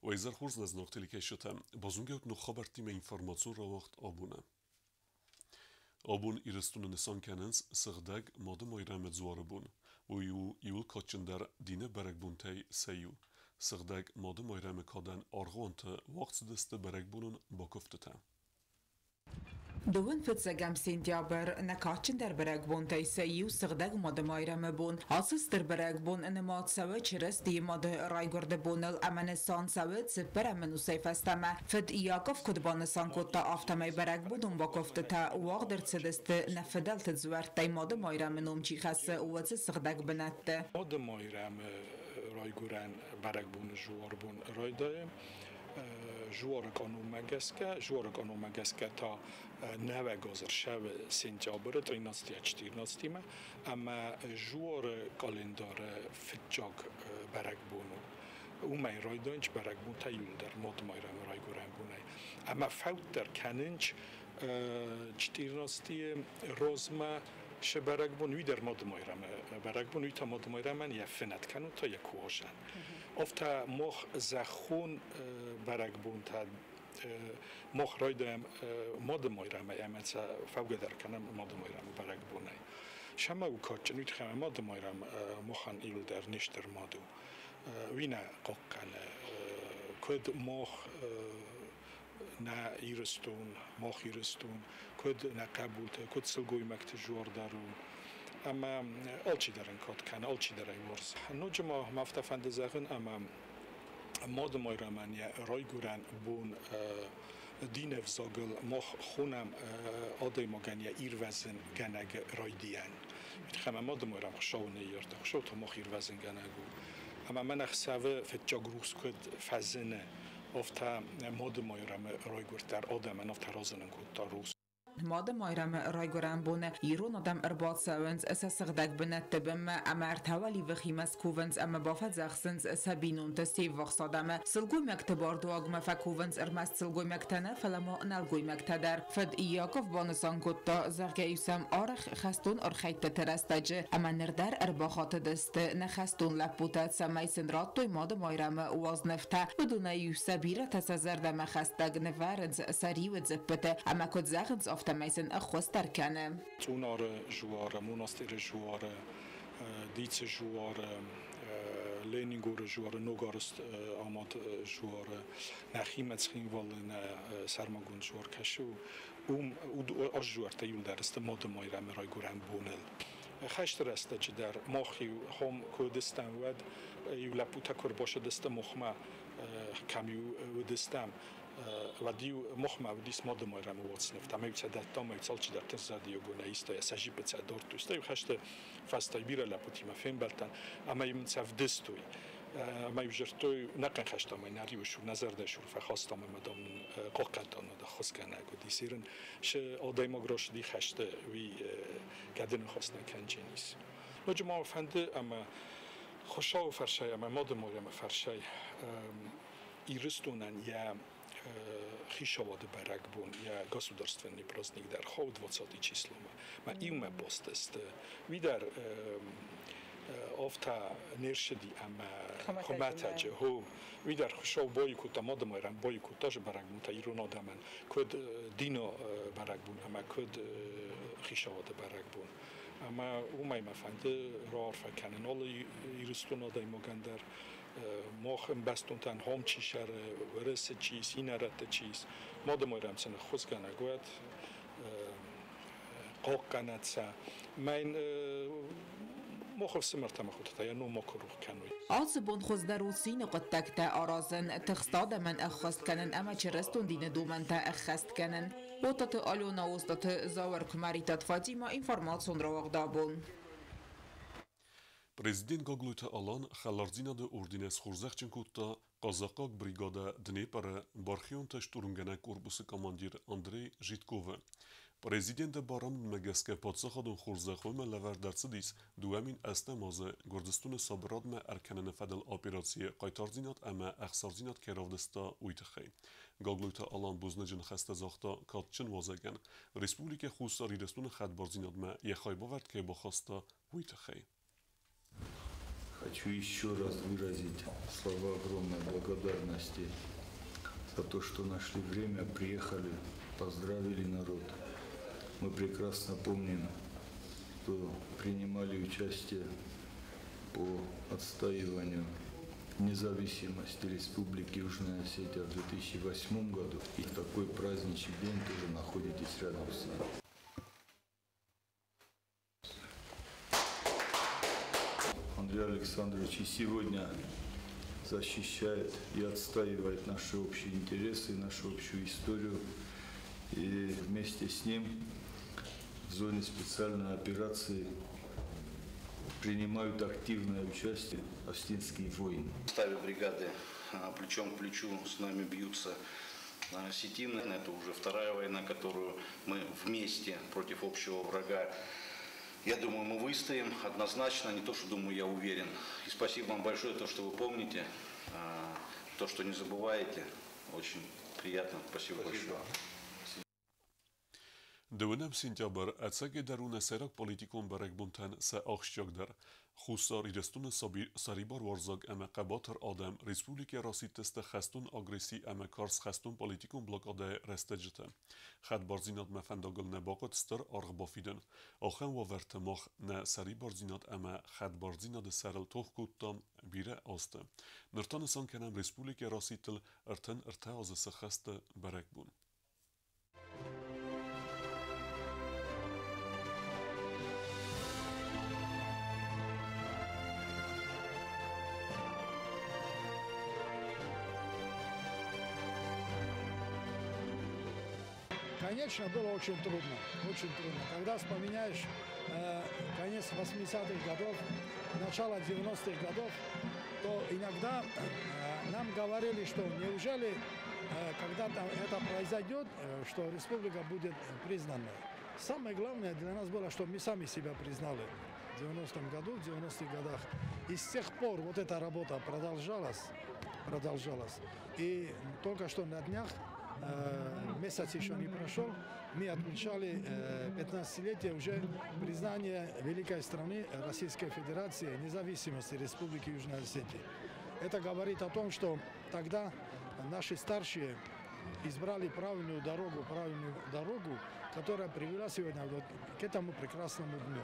Уӕ изӕр хорз, нӕ зынаргъ телекӕсджытӕ. Базонгӕут ног хабӕрттимӕ информацион рауагъд абоны. Абон Ирыстоны нысан кӕнынц Сыгъдӕг Мады Майрӕмы дзуары бон. Уый у иууыл кадджындӕр дины бӕрӕгбонтӕй сӕ иу. Сыгъдӕг Мады Майрӕмы кадӕн аргъуанты уагъд цыдысты бӕрӕгбонон бакуывдтытӕ. Дыууын фыццӕгӕм сентябрь нӕ кадджындӕр бӕрӕгбонтӕй сӕ иу Сыгъдӕг Мады Майрӕмы бон. Ацы стыр бӕрӕгбон нымад цӕуы Чырыстийы Мады райгуырды боныл ӕмӕ нысан цӕуы цыппӕрӕм ӕнусӕй фӕстӕмӕ. Фыд Иаков куыд банысан кодта, афтӕмӕй бӕрӕгбонон бакуывдтытӕ уагъд ӕрцыдысты нӕ фыдӕлты дзуӕрттӕй Мады Майрӕмы ном чи хӕссы, уыцы сыгъдӕг бынӕтты. Мады Майрӕмы райгуырӕн бӕрӕгбоны зуарбон райдайы жуары канонмӕ гӕсгӕ, жуары канонмӕ гӕсгӕ та нӕуӕг азы рсӕвы сентябры 13-14-имӕ ӕмӕ жуары календары фыццаг бӕрӕгбон у. Уымӕй райдайынц бӕрӕгбонтӕ иуылдӕр Мады Майрӕмы райгуырӕн бонӕй. Ӕмӕ фӕуддӕр кӕнынц 14-йы розмӕ шы бӕрӕгбон, уый дӕр Мады Майрӕмы бӕрӕгбон, уый та Мады Майрӕмӕн йӕ фынӕт кӕнут та йӕ куазӕн. Афтӕ мах зӕххон бӕрӕгбонтӕ мах райдайӕм Мады Майрӕмӕй ӕмӕ сӕ фӕугӕ дӕр кӕнӕм Мады Майрӕмы бӕрӕгбонӕй. Сӕмӕ у кадджын, уый тыххӕй Мады Майрӕм махӕн иуылдӕр не стыр мад у. Уый нӕ хъахъхъӕны, куыд мах нӕ Ирыстон, мах Ирыстон, куыд нӕ хъӕбултӕ, куыд сылгоймӕгты зуар дӕр у. Ӕмӕ алчидӕр ын кад кӕны, алчидӕр ӕй уарзы. Ноджы ма мӕ афтӕ фӕнды зӕгъын, ӕмӕ Мады Майрӕмӕн йӕ райгуырӕн бон дины ӕвзагыл мах хонӕм адӕймагӕн йӕ ирвӕзынгӕнӕг райдиан. Ӕмӕ Мады Майрӕм Хуыцауы ныййардта, Хуыцау та мах ирвӕзынгӕнӕг у. Ӕмӕ мӕн ӕхсӕвы фыццаг рухс куыд фӕзыны, афтӕ Мады Майрӕмы райгуырд дӕр адӕмӕн афтӕ разынын кодта рухс. Мады Майрӕмы райгуырӕн боны ирон адӕм ӕрбацӕуынц сӕ сыгъдӕг бынӕтты бынмӕ ӕмӕ ӕртӕ уӕливыхимӕ скувынц ӕмӕ бафӕдзӕхсынц сӕ бинонты се ввахс адӕмы. Сылгоймӕгты бардуагмӕ фӕкувынц ӕрмӕст сылгоймӕгтӕ нӕ, фӕлӕ ма нӕлгоймӕгтӕ дӕр. Фыд Иаков банысан кодта, зӕгъгӕ-иу сӕм арӕх хӕстон архӕйдтыты рӕстӕджы ӕмӕ ныр дӕр ӕрбахатыдысты нӕ хӕстон лӕппутӕ, цӕмӕй сын радтой Мады Майрӕмы уазнывтӕ. Уыдонӕй-иу сӕ бирӕтӕ сӕ зӕрдӕмӕ хӕстӕг нывӕрынц сӕ риуы дзыппыты ӕмӕ куыд зӕгъынц, афтӕмӕй сын ӕххуыс дӕр кӕны. Цъунары жуары, монастыры жуары, Дицы жуары, Ленингоры жуары, Ногарыст амад жуары, нӕхимӕ Цхинвалы нӕ сӕрмагонд жуар кӕсы, уым ас жуартӕ иуылдӕр сты Мады Майрӕмы райгуырӕн боныл. Хӕсты рӕстӕджы дӕр мах-иу хом куы уыдыстӕм, уӕд иу лӕппутӕ куы ӕрбацыдысты махмӕ, кӕм-иу уыдыстӕм, уӕд-иу махмӕ уыдис Мады Майрӕмы уацнывтӕ, ӕмӕ-иу сӕ дӕттам, ӕмӕ-иу алчидӕр тынг зӕрдиагонӕй иста, йӕ сӕ джиппы сӕ дардтой. Стӕй-иу хӕсты фӕстӕ бирӕ лӕппутимӕ фембӕлдтӕн, ӕмӕ-иу мын сӕ вдыстой. Ӕмӕ-иу дзырдтой, нӕ хъӕнхӕстам ӕй нӕ риуы сур, нӕ зӕрдӕ сур фӕхастам ӕмӕ, дам, нын хъахъхъӕдтам, нӕ ххуысгӕнӕг уыдис. Ирын шы адӕймаг рацыди хӕсты, уый гӕды ныхас нӕ кӕндженис. Ноджы ма фӕнды ӕмӕ Хуыцауы фӕрсӕй ӕмӕ Мады Майрӕмы фӕрсӕй Ирыстонӕн йӕ хицауады бӕрӕгбон, йӕ государственный праздник дӕр хауы 20 числомӕ. Мӕ иумӕ баст сты. Уый дӕр афтӕ не рцыди ӕмӕ хуымӕтӕджы. Хо, уый дӕр Хуыцау бойкотта, Мады Майрӕм бойкотта же бӕрӕгбонтӕ ирон адӕмӕн, куыд дины бӕрӕгбон ӕмӕ куыд хицауады бӕрӕгбон. Ӕмӕ уымӕй мӕ фӕнды раарфӕ кӕнын алы Ирыстоны адӕймагӕн дӕр, мах ӕмбӕстонтӕн хом чи сӕры, Уӕрӕсе чи ис, иннӕ рӕтты чи ис, Мады Майрӕм сын ӕххуысгӕнӕг уӕд, хъахъхъӕнӕд сӕ. Мӕн мах ӕфсымӕртӕ мӕ хотӕ йӕ ном макуы рох кӕной. Ацы бон хуыздӕр у цины хъуыддӕгтӕ аразын, тыхст адӕмӕн ӕххӕст кӕнын ӕмӕ чырыстон дины домӕнтӕ ӕххӕст кӕнын. Отаты Алена, Остаты Зауыр, Куымӕридтаты Фатимӕ, информацион рауагъд абон. Президент Гаглойты Алан Хӕлардзинады орденӕй схорзӕхджын кодта хъазахъаг бригадӕ Днепр-ы бархионтӕ штурмгӕнӕг корпусы командир Андрей Житковы. Президенты барамындмӕ гӕсгӕ паддзахадон хорзӕх уымӕ лӕвӕрд ӕрцыдис 2008 азы Гуырдзыстоны сабырадмӕ ӕркӕныны фӕдыл операцийы хъайтардзинад ӕмӕ ӕхсардзинад кӕй равдыста, уый тыххӕй. Гаглойты Алан бузныджы ныхӕстӕ загъта кадджын уазӕгӕн, Республикӕ Хуссар Ирыстоны хӕдбардзинадмӕ йӕ хайбавӕрд кӕй бахаста, уый тыххӕй. Хочу еще раз выразить слова огромной благодарности за то, что нашли время, приехали, поздравили народ. Мы прекрасно помним, что принимали участие по отстаиванию независимости Республики Южная Осетия в 2008 году. И в такой праздничный день тоже находитесь рядом с нами. Андрей Александрович и сегодня защищает и отстаивает наши общие интересы, нашу общую историю. И вместе с ним в зоне специальной операции принимают активное участие осетинские воины. В составе бригады плечом к плечу с нами бьются осетины. Это уже вторая война, которую мы вместе против общего врага. Я думаю, мы выстоим однозначно, не то, что думаю, я уверен. И спасибо вам большое, то, что вы помните, то, что не забываете. Очень приятно. Спасибо большое. Дывынӕм сентябрь ӕцӕгӕй дӕр у нӕ сӕйраг политикон бӕрӕгбонтӕн сӕ ахсджиагдӕр. Хуссар Ирыстоны сӕрибаруарзаг ӕмӕ хъӕбатыр адӕм республикӕйы расидтысты хӕстон агресси ӕмӕ карз хӕстон политикон блокадӕйы рӕстӕджыты. Хӕдбардзинадмӕ фӕндагыл нӕ бахъуыд стыр аргъ бафидын. Ахӕм уавӕрты мах нӕ сӕрибардзинад ӕмӕ хӕдбардзинады сӕрыл тох кодтам бирӕ азты. Ныр та нысан кӕнӕм республикӕйы расидтыл 33 азы сыххӕсты бӕрӕгбон. Конечно, было очень трудно, очень трудно. Когда вспоминаешь конец 80-х годов, начало 90-х годов, то иногда нам говорили, что неужели когда-то это произойдет, что республика будет признана. Самое главное для нас было, что мы сами себя признали в 90-м году, в 90-х годах. И с тех пор вот эта работа продолжалась, продолжалась. И только что на днях, месяц еще не прошел, мы отмечали 15-летие уже признания великой страны Российской Федерации независимости Республики Южная Осетия. Это говорит о том, что тогда наши старшие избрали правильную дорогу, которая привела сегодня вот к этому прекрасному дню.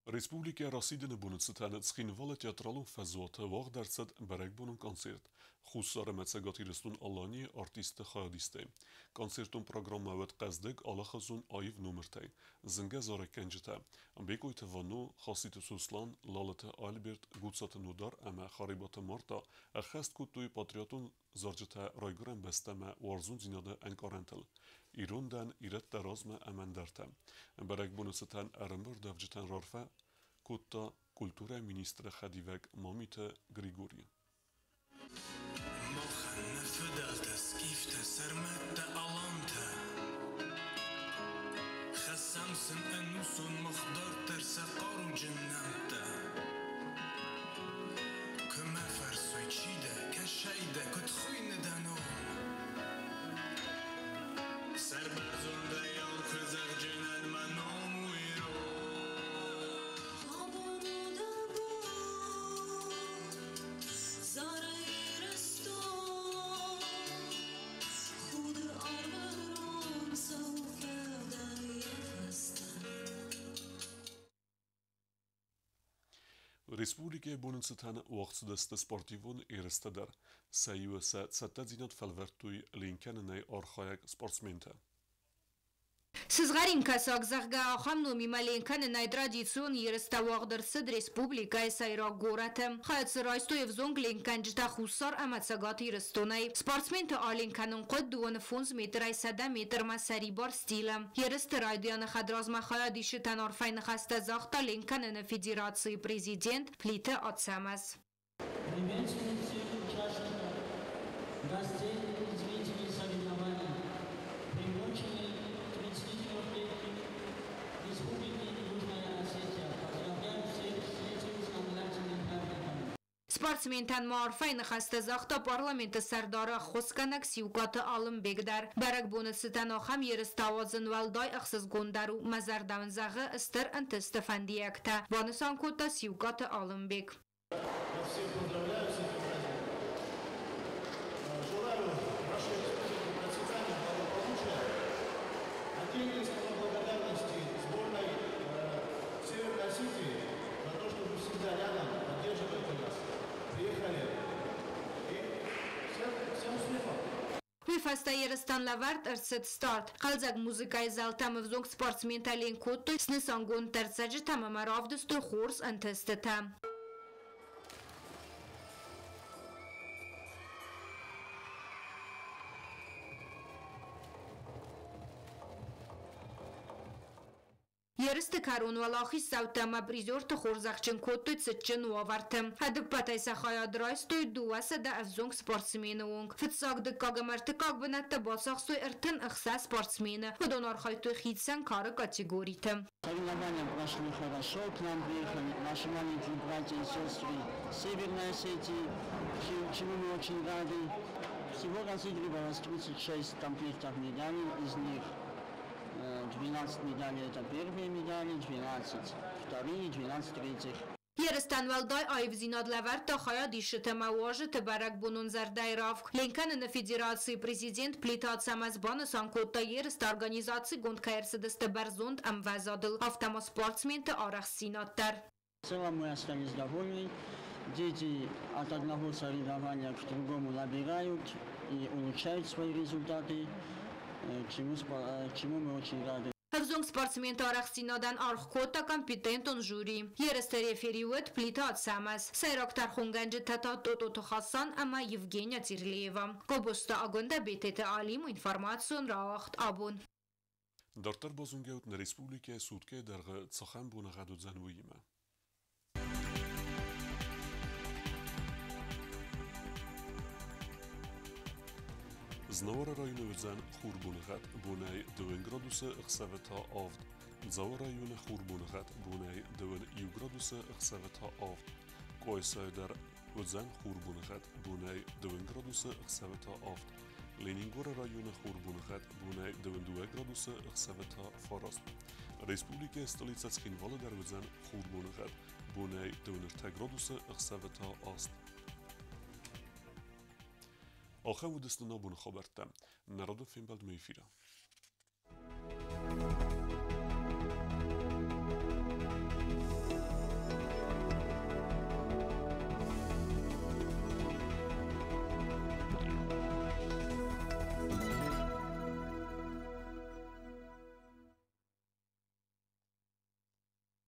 Республикӕ расидыны боны цытӕн Цхинвалы театралон фӕзуаты уагъд ӕрцыд бӕрӕгбонон концерт. Хуссар ӕмӕ Цӕгат Ирыстон-Аланийы артистты хайадистӕй. Концертон программӕ уыд хъӕздыг алыхуызон аив номыртӕй. Зынгӕ зарӕггӕнджытӕ Бекъойты Вано, Хаситы Сослан, Лалыты Альберт, Гуцаты Нодар ӕмӕ Харибаты Марта ӕххӕст кодтой патриотон зарджытӕ райгуырӕн бӕстӕмӕ уарзондзинады ӕнкъарӕнтыл. Ирон дӕн, ирӕттӕ размӕ ӕмӕ ӕндӕртӕ. Бӕрӕгбоны цытӕн ӕрӕмбырдуӕвджытӕн раарфӕ кодта культурӕйы министры хӕдивӕг Мамиты Григори. Республикӕйы боны цытӕн уагъд цыдысты спортивон ерыстӕ дӕр. Сӕ иуы сӕ цӕттӕдзинад фӕлвӕрдтой ленкӕнынӕй архайӕг спортсментӕ. Сызгъӕрин кӕсаг, зӕгъгӕ, ахӕм номимӕ ленкӕнынӕй традицион ерыстӕ уагъд ӕрцыд республикӕйы сӕйраг горӕты. Хайад дзы райстой ӕвзонг ленкгӕнджытӕ Хуссар ӕмӕ Цӕгат Ирыстонӕй. Спортсменты аленкӕнын хъуыд 25 метрӕй 100 метрмӕ сӕрибар стилы. Ерысты райдианы хӕдразмӕ хайадисджытӕн арфӕйы ныхӕстӕ загъта ленкӕныны федерацийы президент Плиты Ацӕмӕз. Приветствую всех участников, гостей и зрителей соревнований, приуроченных к 34-летию Республики Южная Осетия. Поздравляю всех с этим знаменательным Спортсментӕн ма арфӕйы ныхӕстӕ загъта парламенты сӕрдары ӕххуысгӕнӕг Сиукъаты Алымбег дӕр. Бӕрӕгбоны цытӕн ахӕм ерыстӕ ауадзын уӕлдай ӕхсызгондӕр у, мӕ зӕрдӕ уын зӕгъы стыр ӕнтысты фӕндиӕгтӕ, банысан кодта Сиукъаты Алымбег. Я всех поздравляю с этим праздником. Желаю вашей республике процветания, благополучия. Отдельные слова благодарности сборной Северной Осетии за то, что вы всегда рядом, поддерживаете нас. Приехали. И всем, всем успехов! Уый фӕстӕ ерыстӕн лӕвӕрд ӕрцыд старт. Хъӕлдзӕг музыкӕйы зӕлтӕм ӕвзонг спортсментӕ ленк кодтой снысангонд дӕрддзӕджытӕм ӕмӕ равдыстой хорз ӕнтыстытӕ. Ерысты кӕрон уӕлахиздзаутӕ ӕмӕ призерты хорзӕхджын кодтой цытджын уавӕрты. Ӕдыппӕтӕй сӕ хайад райстой 200 ӕвзонг спортсмены онг. Фыццаг, дыккаг ӕмӕ ӕртыккаг бынӕттӕ бацахстой 36 спортсмены. Уыдон архайдтой хицӕн кары категориты. Соревнования прошли хорошо, к нам приехали наши маленькие братья и сестры Северной Осетии, чему мы очень рады. Всего разыгрывалось 36 комплектов медалей, из них 12 медалей это первые медали, 12 вторые, 12 третьих. Ерыстӕн уӕлдай аивдзинад лӕвӕрдта хайадисджыты ӕмӕ уазджыты бӕрӕгбонон зӕрдӕйы равг. Ленкӕныны федерацийы президент Плиты Ацӕмӕз банысан кодта, ерысты организацигонд кӕй ӕрцыдысты бӕрзонд ӕмвӕзадыл, афтӕ ма спортсменты арӕхстдзинад дӕр. В целом мы остались довольны. Дети от одного соревнования к другому набирают и улучшают свои результаты, чему мы очень рады. Ӕвзонг спортсменты арӕхстдзинадӕн аргъ кодта компетентон жюри. Ерысты рефери уыд Плиты Ацӕмӕз. Сӕйраг тӕрхонгӕнджытӕ та Тъотъоты Хасан ӕмӕ Евгения Терлеева. Гобозты Агуындӕ, Бететы Алим, информацион рауагъд «Абон». Дарддӕр базонгӕут нӕ республикӕйы суткӕйы дӕргъы цахӕм боныгъӕд уыдзӕн, уыимӕ. Знауыры районы уыдзӕн хурбоныгъӕд, бонӕй 2 градусы, ӕхсӕвы та 7. Дзауы районы хурбоныгъӕд, бонӕй 21 градусы, ӕхсӕвы та 7. Къуайсайы дӕр уыдзӕн хурбоныгъӕд, бонӕй 2 градусы, ӕхсӕвы та 7. Ленингоры районы хурбоныгъӕд, бонӕй 22 градусы, ӕхсӕвы та 9. Республикӕйы столицӕ Цхинвалы дӕр уыдзӕн хурбоныгъӕд, бонӕй 23 градусы, ӕхсӕвы та 8. Ахӕм уыдысты нӕ абоны хабӕрттӕ. Нӕ радон фембӕлдмӕ эфиры.